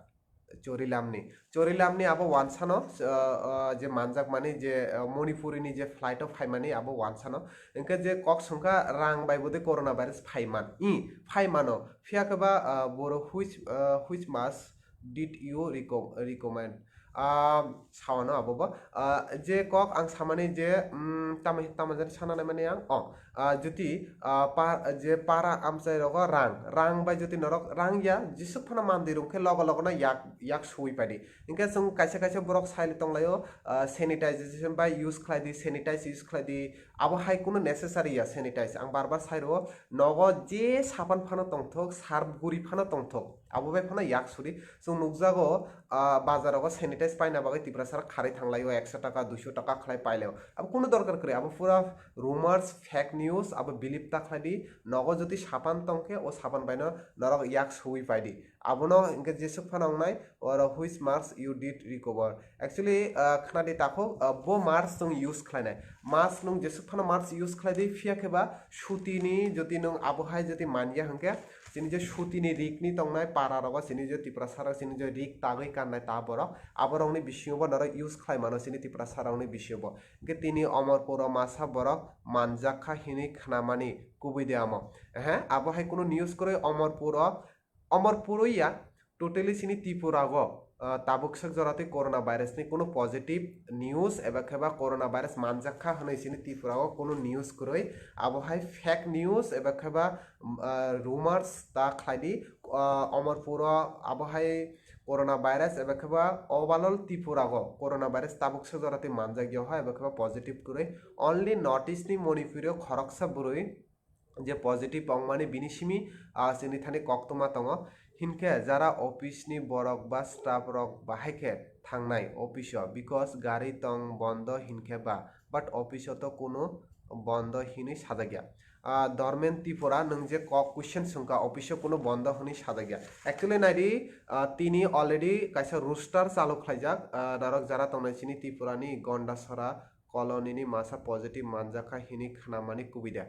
Chorilamni, Chorilamni abo wansano, ah, ah, je manjakmani je, ah, Manipuri ni je flight o phaimani abo wansano. Hinkhe je kok songkha rang bai bode corona virus phaiman, i phaimano, phiya khe ba, ah, boro which, ah, which mask did you reco-, recommend? Ah, sawano abo bo. Ah, je kok ang samani je, mm, tamo, tamo jani sana naimani ang, oh, ah, joti, ah, pa-, je para amchai rogo rang, rang bai joti norok rang ya, jesuk phano mandwi rung khe logo logo no yak, yak suwi paidi. Hinkhe chwng kaisa kaisa borok sai tonglaio, ah, sanitization bai use khlai di, sanitize use khlai di, abo hai kuno necessary ya sanitize. Ang bar bar sai rwo, nogo je sapan phano tongthok, sarf guri phano tongthok, abo bai phano yak suri. Chwng nukjago, ah, bazarogo sanitize paina bagwi Tiprasa kharwi thanglaio, ekso taka, duiso taka khlai pailaio. Abo kuno dorkar kwrwi, abo pura rumors, fake news, abo believe ta khlai di. Nogo jodi sapan tongkhe, o sapan baino norok yak suwi paidi. Abono hinkhe jesuk phano wngnai, oro which mask you did recover. Actually, ah, khnadi takhuk, ah, bo mask chwng use khlainai. Mask nwng jesuk phano mask use khlai di, phiya khe ba sutini jodi nwng abo hai jodi manya hinkhe, chini je sutini rik ni tongnai para rogo, chini je Tiprasa rok, chini je rik tagwi kannai ta borok, aborokni bisingo bo norok use khlai mano chini Tiprasa rokni bisingo bo. Hinkhe tini Omorpuro masa borok manjak kha hinwi khnamani kubui de amo. Ehe, abo hai kunu news kwrwi Omorpuro, Omorpuro ya, totally chini Tripura go, ah, tabuk sak jora tei corona virus ni kunu positive news eba khe ba corona virus manjak kha hinwi chini Tripura go kunu news kwrwi. Abo hai fake news eba khe ba, mm, ah, rumors ta khlai di, ah, Omorpuro abo hai corona virus eba khe ba overall Tripura go corona virus tabuk sak jora tei manjak ya hai eba khe ba positive kwrwi. Only North East ni Manipur o khoroksa bwrwi je positive wngmani bini simi, ah, chini thani koktwma tongo. Hinkhe jara office ni borok ba staff rok bahai khe thangnai office o, because gari tong bondo hinkhe ba, but office o to kunu bondo hinwi sajak ya. Ah, Dormen Tripura nwng je kok question swngkha office o kunu bondo hinwi sajak ya. Actually naidi, ah, tini already kaisa roster chalu khlaijak, ah, norok jara tongnai chini Tripura ni Gondasora colony ni masa positive manjak kha hinwi khnamani kubui de.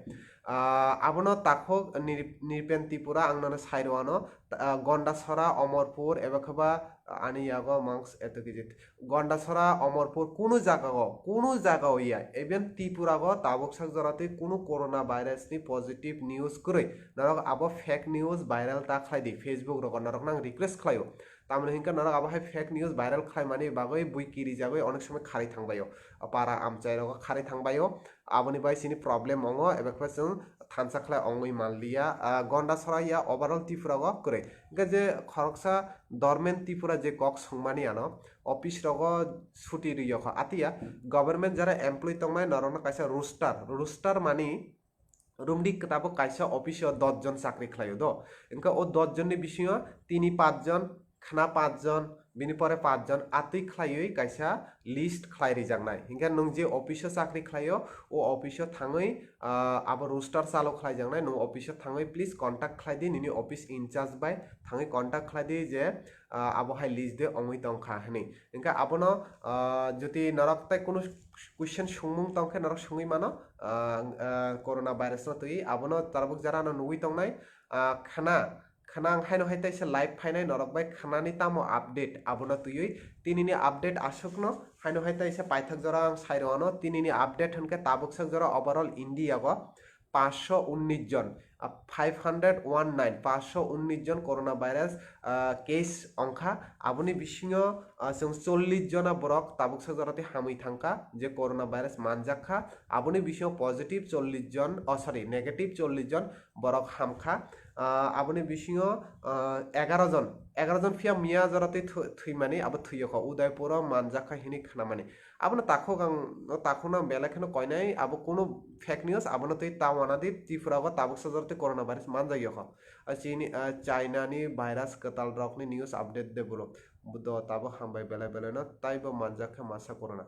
Ah, abono takhuk Nir-, Nripen Tripura ang nono sai rwano, ah, Gondasora, Omorpur, eba khe ba ani yago mask eto kejit. Gondasora, Omorpur kunu jaga o, kunu jaga o ya, even Tripura go tabuk sak jora tei kunu corona virus ni positive news kwrwi. Norok abo fake news viral ta khlai di, Facebook rogo norok nang request khlaio. Tamoni hinkhe norok abo hai fake news viral khlaimani bagwi bui kirijagwi onek somoi kharwi thangbaio. Para amchai rogo kharwi thangbaio. Aboni bai chini problem ongo, eba khe chwng thansa khlai ongwi manliya. Ah, Gondasora ya overall Tripura go kwrwi. Hinkhe je khoroksa Dormen Tripura je kok swngmani ano, office rogo suti rwiyokha. Atiya government jara employee tongnai norokno kaisa roster, roster mani Rumdi tabuk kaisa office o dos jon chakri khlaio do. Hinkhe o dos jonni bisingo tini paanch jon, khna paanch jon, bini pore paanch jon atwi khlaiwi kaisa list khlai rijaknai. Hinkhe nwng je office o chakri khlaio, o office o thangwi, ah, abo roster chalo khlaijaknai, nwng office o thangwi please contact khlai di nini office in charge bai, thangwi contact khlai di je, ah, abo hai list de ongwi tongkha hinwi. Hinkhe abono, ah, jodi norok tei kunu question swngmung tongkhe norok swngwi mano, ah, ah, corona virus no twi abono tabuk jara no nugwi tongnai, ah, khna, khna ang haino hai teisa live phainai norok bai khnani tamo update abono twiwi tinini update aswkno haino hai teisa paithak jora ang sai rwano tinini update hinkhe tabuk sak jora overall India go paanch sho unnish jon, ah, five hundred one nine, paanch sho unnish jon corona virus, ah, case ongkha. Aboni bisingo, ah, chwng chollish jona borok tabuksa jorati hamwi thangkha, je corona virus manjak kha. Aboni bisingo positive chollish jon, oh, sorry, negative chollish jon borok hamkha. Ah, aboni bisingo, ah, egaroh jon, egaroh jon phiya miya jorati thwi-, thwimani abo thwiyokha, Udaipuro manjak kha hini khnamani. Abono takhuk ang, takhukno ang belai kheno koinai, abo kunu fake news, abono twi ta wanadi, Tripura o tabuksa jorati corona virus manjak yokha. Ah, chini, ah, China ni virus kwtal rokni news update de bwrw. Budo tabuk hambai belai belai no, taibo manjak kha masa corona.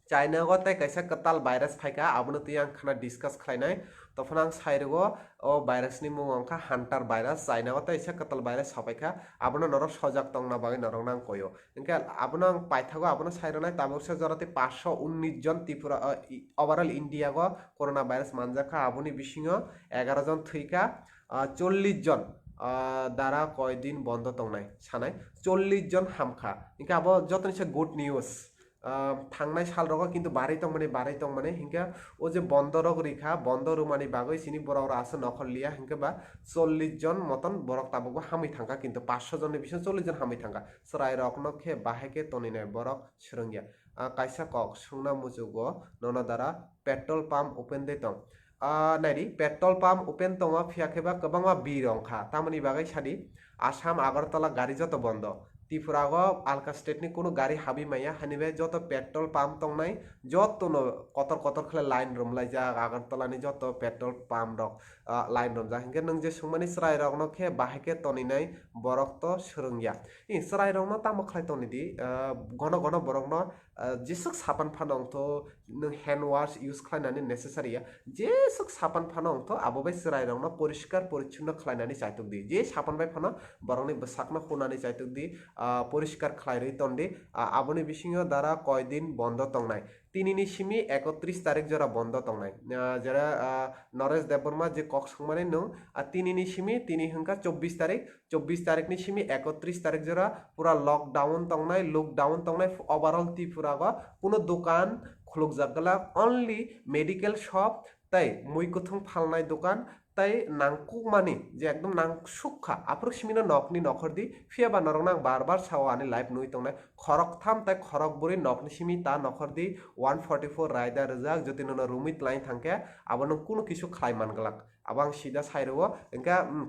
China o tei kaisa kwtal virus phaikha, abono twi ang khna discuss khlainai. Tophano ang sai rwgo, o virus ni mung wngkha Hunter virus. China o tei kaisa kwtal virus sopaikha, abono norok sojak tongna bagwi norokno ang koyo. Hingkhe abono ang paithago, abono sai rwnai, tabuksa jorati paanch sho unnish jon Tripura, o, i-, overall India o corona virus manjak kha, aboni bisingo egaroh jon thwikha, ah, chollish jon, ah, dara koi din bondo tongnai sanai, chollish jon hamkha. Hingkhe abo jotoni se good news. Ah, thangnai sal rogo kintu barwi tongmani, barwi tongmani, hingkhe o je bondo rok rikha, bondo rwmani bagwi chini borok rok aswk nokhor liya, hingkhe ba chollish jon moton borok tabukbo hamwi thangkha, kintu paanch sho jonni bisingo chollish jon hamwi thangkha. Chwrai rokno khe bahai khe toninai borok swrwngya. Ah, kaisa kok swngna muchugo, nono dara petrol pump open de tong. Ah, naidi, petrol pump open tongo, phiya khe ba kwbangma bir wngkha. Tamoni bagwi sadi, Assam Agartala gari joto bondo. Tripura o alka state ni kunu gari habwi maya, hani bai joto petrol pump tongnai, joto no kotor kotor khle line romlaijak, Agartala ni joto petrol pump rok, ah, line romjak. Hinkhe nwng je swngmani chwrai rokno khe bahai khe toninai borok to swrwngya. I chwrai rokno tamo khlai tonidi, ah, gono gono borokno, ah, jeswk sapan phano wngtho, nwng hand wash use khlainani necessary ya. Jeswk sapan phano wngtho, abo bai chwrai rokno poriskar porichonno khlainani chaitok di. Je sapan bai phano borokni bwsakno hunani chaitok di, ah, poriskar khlai rwi ton di. Ah, aboni bisingo dara koi din bondo tongnai. Tinini simi ekotris tarik jora bondo tongnai. Ah, jera, ah, Naresh Debbarma je kok swngmani nwng, ah, tinini simi tini hwnkha chobbish tarik, chobbish tarikni simi ekotris tarik jora pura lockdown tongnai, lockdown tongnai, overall Tripura o kuno dokan khulukjak glak, only medical shop tei mui kwthwng phalnai dokan tei nangkukmani je ekdom nangsuk kha, aphuru simino nokni nokhor di, phiya ba norokno ang bar bar sao ani live nugwi tongnai, khoroktham tei khorokbrwi nokni simi ta nokhor di, one forty four raida rijak, jodi nono romwi twlai thangkhe abo nwng kunu kisu khlai man glak, abo ang sida sai rwo, hwnkhe, mm,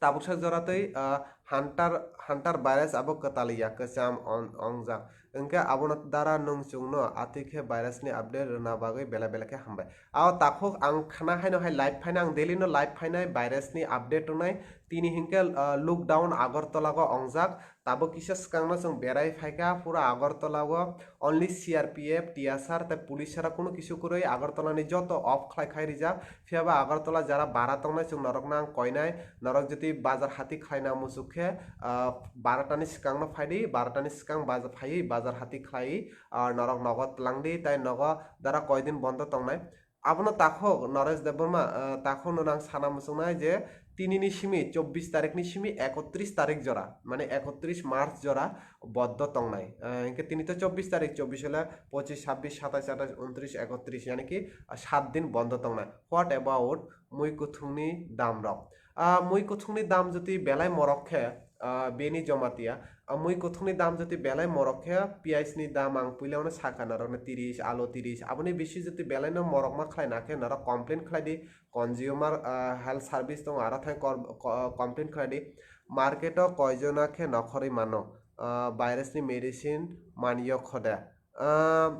tabuksa jora twi, ah, Hunter, Hunter virus abo kwtal ya kwcham on-, ongjak. Hwnkhe abono dara nwng chwngno atwi khe virus ni update rwna bagwi belai belai khe hambai. Abo takhuk ang khna haino hai live phaina, ang daily no live phainai, virus ni update rwnai. Tini hinkhe, ah, lockdown Agartala o ongjak. Tabuk kisa swkangno chwng berai phaikha, pura Agartala o only C R P F, T S R tei police chara kunu kisu kwrwi Agartala ni joto off khlai khai rijak. Phiya ba Agartala jara bara tongnai, chwng norokno ang koinai, norok jodi bazar hati khlaina muchuk khe, ah, barotani swkangno phai di, barotani swkang baza-, phaiwi bazar hati khlaiwi, ah, norok nogo twlang di, tei nogo dara koi din bondo tongnai. Abono takhuk Naresh Debbarma, ah, takhuk nono ang sana muchungnai je tinini simi, chobbish tarikni simi ekotris tarik jora, mane ekotris March jora bondo tongnai. Ah, hinkhe tini to chobbish tarik, chobbish hole pochish, sabbish, satais, atais, untris, ekotris, yani ki, ah, sat din bondo tongnai. What about mui kuthungni dam rok? Ah, mui kuthungni dam jodi belai morok khe, ah, bini Jamatia, ah, mui kuthungni dam jodi belai morok khe, piyaj ni dam ang puila no sakha norokno tiris, alo tiris, aboni bisi jodi belai no morok ma khlai na khe norok complain khlai di, consumer, ah, health service tongo, aro thai kor-, ko-, complain khlai di. Market o koi jona khe nokhorwi mano, ah, virus ni medicine man yok khode. Ah,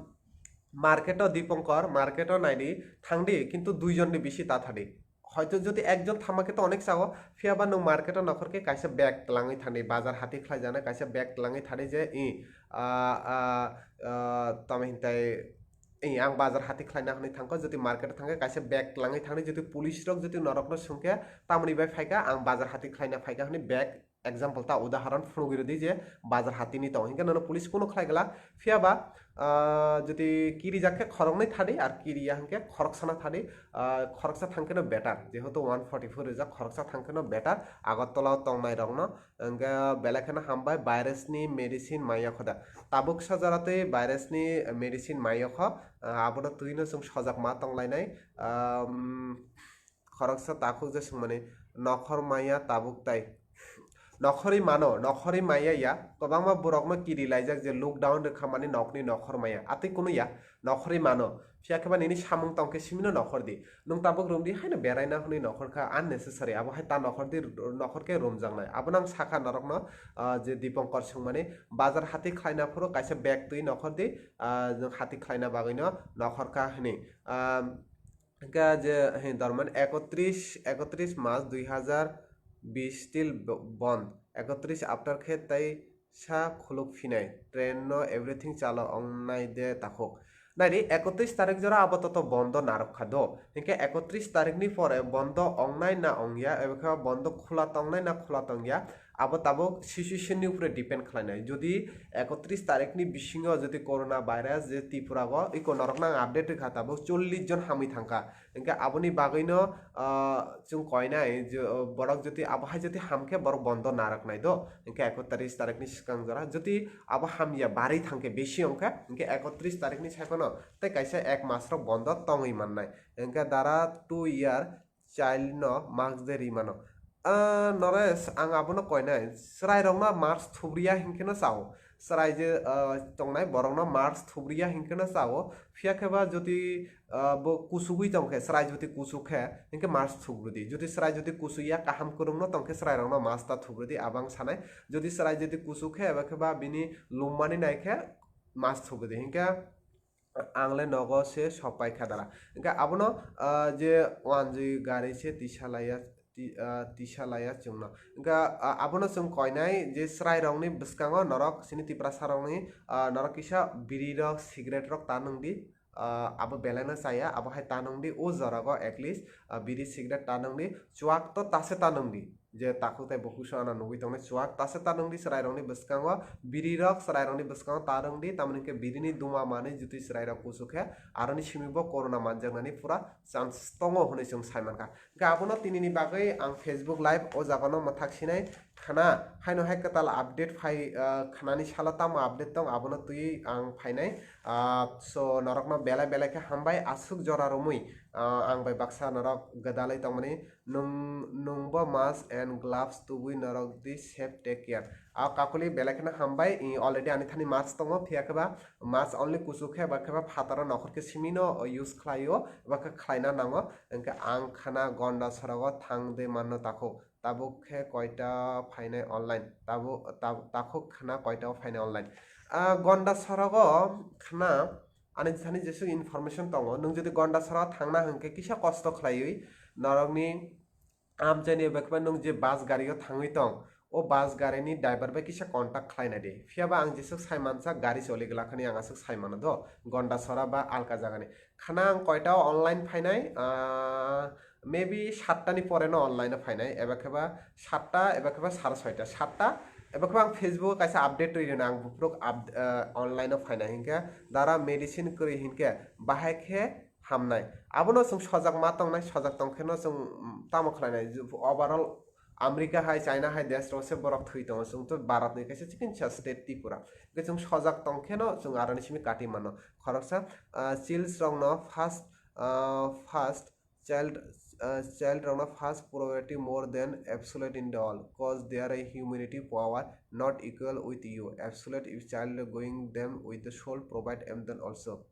market o Dipankar, market o nai di, thang di, kintu dui jon ni bisi ta tha di. Hoito jodi ekjon thangma khe to onek chago, phiya ba nwng market o nokhor khe kaisa bag twlangwi thang di, bazar hati khlai jana kaisa bag twlangwi thang di je, i, ah, ah, ah, tamo hintai, i, ang bazar hati khlaina hwnwi thangkha, jodi market o thangkhe kaisa bag twlangwi thang di, jodi police rok jodi norokno swngkhe, tamoni bai phaikha, ang bazar hati khlaina phaikha hwnwi bag example ta udaharon phunugwi rwdi je bazar hatini tongo, hinkhe nono police kunu khlai glak, phiya ba, ah, jodi kirijak khe khoroknwi thadi, ar kiriya hinkhe khoroksano thadi, ah, khoroksa thangkheno better, jehetu one forty four rijak, khoroksa thangkheno better, Agartala o tongnai rokno, hinkhe belai kheno hambai, virus ni medicine maya khoda, tabuk sajaratwi virus ni medicine maya kho, ah, abono twino chwng sojak ma tonglainai, ah, um, Khoroksa takhuk je swngmani, nokhor maya tabuk tai. Nokhorwi mano, nokhorwi maya ya, kwbangma borokno kiri laijak je lockdown rwkha mani nokni nokhor maya. Atwi kunu ya, nokhorwi mano. Phiya khe ba nini samung tongkhe simino nokhor di. Nwng tabuk room di haino beraina hwnwi nokhor kha unnecessary. Abo hai ta nokhor di, nokhor khe romjaknai. Abono ang sakha norokno, ah, je Dipankar swngmani, bazar hati khlaina phuru kaisa bag twi nokhor di, ah, nwng hati khlaina bagwino nokhor kha hwnwi. Ah, Hingke je, he, dorman ekotris, ekotris mas dui hazar bis til bo-, bond. Ekotris after khe tai sa khuluk phinai. Train no everything chalo ong nai de takhuk. Nai di, ekotris tarik jora abo to, to bondo narok kha do. Hingke ekotris tarik ni pore bondo ong nai na ong ya, ebe khe bondo khula tong nai na khula tong ya. Abo tabuk situation ni upre depend khlainai. Jodi ekotris tarik ni bisingo jodi corona virus je Tripura go, iko norok nang update rwkha tabuk chollish jon hamwi thangkha. Hingke aboni bagwino, ah, chwng koinai je, oh, borok jodi abo hai jodi hamkhe borok bondo narwknai do. Hingke ekotris tarik ni swkang jora jodi abo hamya barwi thangkhe besi wngkha, hingke ekotris tarik ni saiphano tei kaisa ek mas rok bondo tongwi mannai. Hingke dara two year child no mask de ri mano. Ah, Naresh, ang abono koinai, chwrai rokno mask thubriya hinkhe no chao. Chwrai je, ah, tongnai borokno mask thubriya hinkhe no chao. Phiya khe ba jodi, ah, bo kusugwi tongkhe, chwrai jodi kusuk khe, hinkhe mask thubrudi. Jodi chwrai jodi kusuya kaham kwrwngno tongkhe chwrai rokno mask ta thubrudi, abang sanai. Jodi chwrai jodi kusuk khe, eba khe ba bini lummani nai khe mask thubrudi. Hinkhe ang le nogo se sopai kha dara. Hingke abono, ah, je wanjwi gari se tisa laiya, ti-, ah, tisa laiya chwngno. Hingke, ah, abono chwng koinai je chwrai rokni bwskango norok chini Tiprasa rokni, ah, norok kisa biri rok, cigarette rok ta nwng di. Ah, abo belai no chaya, abo hai ta nwng di. O jora go at least, ah, biri cigarette ta nwng di. Chuak to ta se ta nwng di. Je takhuk tei bukhuk song ano nugwi tongnai chuak, ta se ta nwng di chwrai rokni bwskango, biri rok chwrai rokni bwskango ta nwng di, tamoni hwnkhe biri ni duma manwi jotoi chwrai rok kuchuk khe, aroni simi bo corona manjaknani pura chance tongo hwnwi chwng sai mankha. Hwnkhe abono tini ni bagwi ang Facebook live o jaga no mwthak sinai khna, haino hai kwtal update phai, ah, khnani salo tamo update tong abono twiwi ang phainai. Ah, so norokno belai belai khe hambai aswk jora romwi, ah, ang bai baksa norok gwdalwi tongmani. Nwng, nwngbo mask and gloves tubui norok di, safe, take care. A kakuli belai kheno hambai, i already ani thani mask tongo, phiya khe ba mask only kuchuk khe, ba khe ba phataro nokhor khe simi no use khlaio, ba khe khlaina nango. Hwnkhe ang khana Gonda sorogo thang de manno takhuk. Tabuk khe koita phainai online? Tabuk, tab-, takhuk khana koita o phainai online? A Gonda sorogo khana Ani thani jesuk information tongo, nwng jodi Gonda sora thangna hwnkhe kisa kosto khlaiwi norokni amchaini bai kheba nwng je bus gari o thangwi tong, o bus gari ni driver bai kisa contact khlaina di. Phiya ba ang jesuk sai mansa gari choli glakhani ang aswk sai mano do, Gonda sora ba alka jagani. Khana ang koita o online phainai, ah, maybe satta ni pore no online o phainai, eba kheba satta, eba kheba sare soita, satta, eba kheba ang Facebook o kaisa update twi rwna ang buphuruk up-, ah, online o phainai hinkhe dara medicine kwrwi hinkhe bahai khe hamnai. Abono chwng sojak ma tongnai, sojak tongkheno chwng, mm, tamo khlainai, overall America hai, China hai desh rok se borok thwi tongo, chwng to Bharat ni kaisa chikon sa state Tripura. Hinkhe chwng sojak tongkheno chwng aroni simi kati mano. Khoroksa, ah, chills rokno first, ah, first child, ah, child rokno first priority more than absolute in the all, cause their humanity power not equal with you. Absolute if child going them with the soul provide and then also.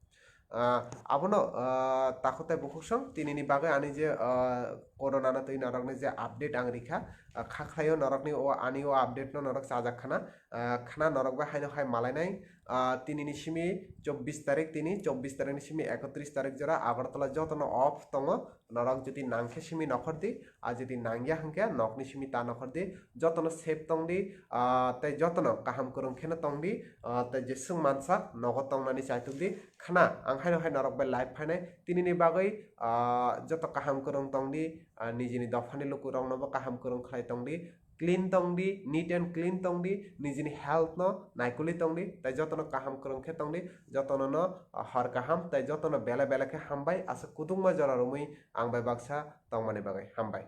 Ah, abono, ah, takhuk tei bukhuk song tini ni bagwi ani je, ah, corona no twi norok ni je update ang rikha, ah, kha khlaio norok ni o ani o update no norok chajak khana, ah, khana norok bai haino hai malainai, ah, tini ni simi chobbish tarik, tini chobbish tarik ni simi ekotris tarik jora Agartala joto no off tongo, norok jodi nang khe simi nokhor di, ah, jodi nang ya hwnkhe nok ni simi ta nokhor di, joto no safe tong di, ah, tei joto no kaham kwrwng kheno tong di, ah, tei jeswk mansa nogo tongnani chaituk di. Khna, ang haino hai norok bai live phainai. Tini ni bagwi, ah, joto kaham kwrwng tong di, ah, nijini dophani lukurokno bo kaham kwrwng khlai tong di, clean tong di, neat and clean tong di, nijini health no naikolwi tong di, tei joto no kaham kwrwng khe tong di, joto no no, ah, hor kaham, tei joto no belai belai khe hambai, aswk kudukma jora romwi ang bai baksa tongmani bagwi hambai.